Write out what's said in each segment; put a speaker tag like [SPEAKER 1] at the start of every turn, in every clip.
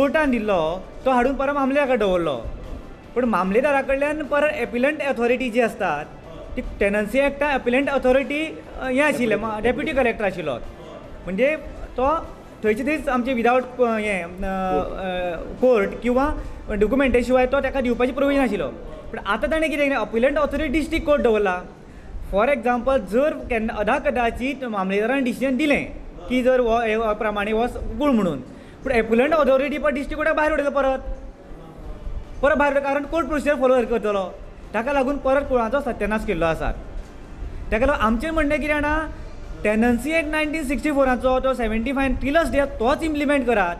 [SPEAKER 1] कोर्टान दिल्लो तो हाडून परत मामलेदारा कडेन दवरलो. पूण मामलेदारा कडल्यान परत एपिलंट ऑथॉरिटी जी आसतात ती टेनन्सी एक्टा एपिलंट ऑथॉरिटी हें आशिल्लें डेप्युटी कलेक्टर आशिल्लो, म्हणजे तो थंयचे थंयच आमचे विदावट हें कोर्ट किंवा डॉक्युमेंटे शिवाय तो ताका दिवपाची प्रोविजन आशिल्लो. पूण आतां ताणें कितें केलें, अपिलंट ऑथॉरिटी डिस्ट्रिक्ट कोर्ट दवरला. फॉर एग्जाम्पल जर केन्ना अदा कदाचीत मामलेदारान डिसिजन दिलें की जर हो प्रमाणे हो गूळ म्हणून, पूण एपिलंट ऑथॉरिटी पण डिस्ट्रिक्ट कोर्टाक भायर उडयलो, परत परत भायर उडयलो, कारण कोर्ट प्रोसिजर फोलो करतलो. ताका लागून परत कुळांचो सत्यानाश केल्लो आसा. ताका लागून आमचें म्हणणें कितें जाणा, टेनन्सी एक्ट 1964 तो 75 टिलस डे तोच इम्प्लिमेंट करात.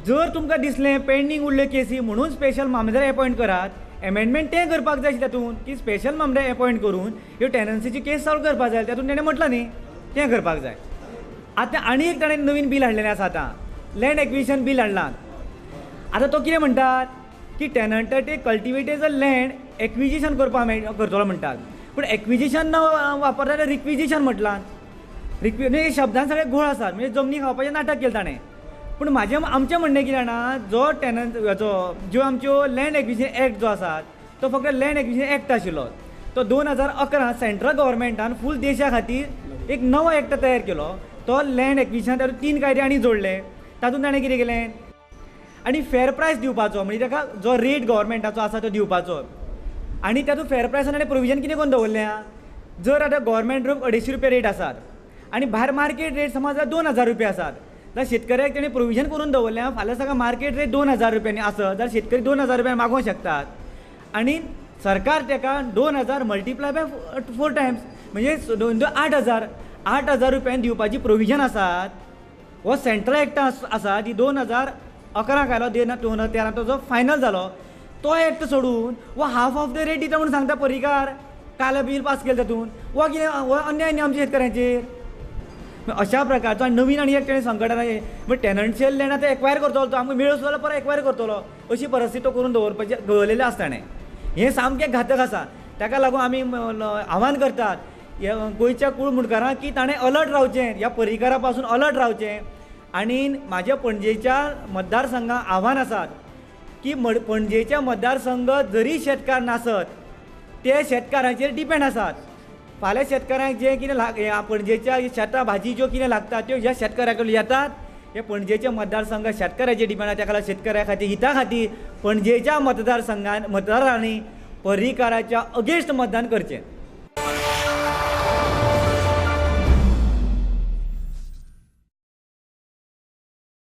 [SPEAKER 1] जर तुमकां दिसलें पेंडींग उरल्यो केसी म्हणून स्पेशल मामलेदार एपॉयंट करात, एमेंडमेंट तें करपाक जाय आशिल्लें तातूंत की स्पेशल मामलेदार एपॉयंट करून ह्यो टेनन्सीची केस सॉल्व करपाक जाय, तातूंत तेणें म्हटलां न्ही तें करपाक जाय. आतां आनी एक ताणें नवीन बील हाडलेलें आसा, आतां लँड एक्विजिशन बील हाडलां. आतां तो कितें म्हणटात की टेनंटाचे कल्टिवेटेड लँड एक्विजिशन करपाक मेळ करतलो म्हणटात, पूण एक्विजिशन न वापरता जाल्यार रिक्विजिशन म्हटलां. म्हणजे शब्दान सगळे घोळ आसात, म्हणजे जमनी खावपाचें नाटक केलें ताणें. पूण म्हाजें आमचें म्हणणें कितें जाणा, जो टेनंट हेचो ज्यो आमच्यो लँड एक्विजिशन एक्ट जो आसा तो फक्त लँड एक्विजिशन एक्ट आशिल्लो, तो 2011 सेंट्रल गव्हर्मेंटान फूल देशा खातीर एक नवो एक्ट तयार केलो, तो लँड एक्विजिशन तातूंत 3 कायदे आनी जोडले. तातूंत ताणें कितें केलें आनी फेर प्रायस दिवपाचो, म्हणजे ताका जो रेट गव्हर्मेंटाचो आसा तो दिवपाचो. आनी तातूंत फेर प्रायसान ताणें प्रोविजन कितें करून दवरलें आहा, जर आतां गव्हर्मेंट रोख 250 रुपया रेट आसात आनी भायर मार्केट रेट समज जाल्यार 2000 रुपया आसात, जाल्यार शेतकऱ्याक तेणें प्रोविजन करून दवरलें आहा फाल्यां सकाळ मार्केट रेट 2000 रुपयांनी आसत जाल्यार शेतकरी 2000 रुपया मागोवंक शकतात आनी सरकार ताका 2000 मल्टिप्लाय बाय 4 टायम्स म्हणजे 2 8,000 8,000 रुपयांनी दिवपाची प्रोविजन आसात. हो सेंट्रल एक्ट आसा ती 2011 आयलो, 2013 तो जो फायनल जालो तो एक्ट सोडून वो हाफ ऑफ the rate दिता म्हणून सांगता पर्रीकार, काल बील पास केलें तातूंत हो कितें हो अन्याय न्ही आमच्या शेतकऱ्यांचेर. अशा प्रकारचो आनी नवीन आनी एक तेणें संकट आयलें, म्हणजे टेनन्शियल लँड आतां एक्वायर करतलो तो, आमकां मेळच जाल्यार परत एक्वायर करतलो, अशी परिस्थिती तो करून दवरपाची दवरलेली आसा ताणें. हें सामकें घातक आसा. ताका लागून आमी आव्हान करतात गोंयच्या कूळ मुंडकारांक की ताणें अलर्ट रावचें, ह्या पर्रीकारा पासून अलर्ट रावचें. आनी म्हाज्या पणजेच्या मतदारसंघाक आव्हान आसात की पणजेच्या मतदारसंघ जरी शेतकार नासत ते शेतकारांचेर डिपेंड आसात. फाल्यां शेतकारांक जें कितें पणजेच्या शेतां भाजी ज्यो कितें लागता त्यो ह्या शेतकारा कडल्यान येतात. हे पणजेचे मतदारसंघ शेतकाराचेर डिपेंड आसा, ताका लागून शेतकऱ्या खातीर हिता खातीर पणजेच्या मतदारसंघान मतदारांनी पर्रीकाराच्या अगेन्स्ट मतदान करचें.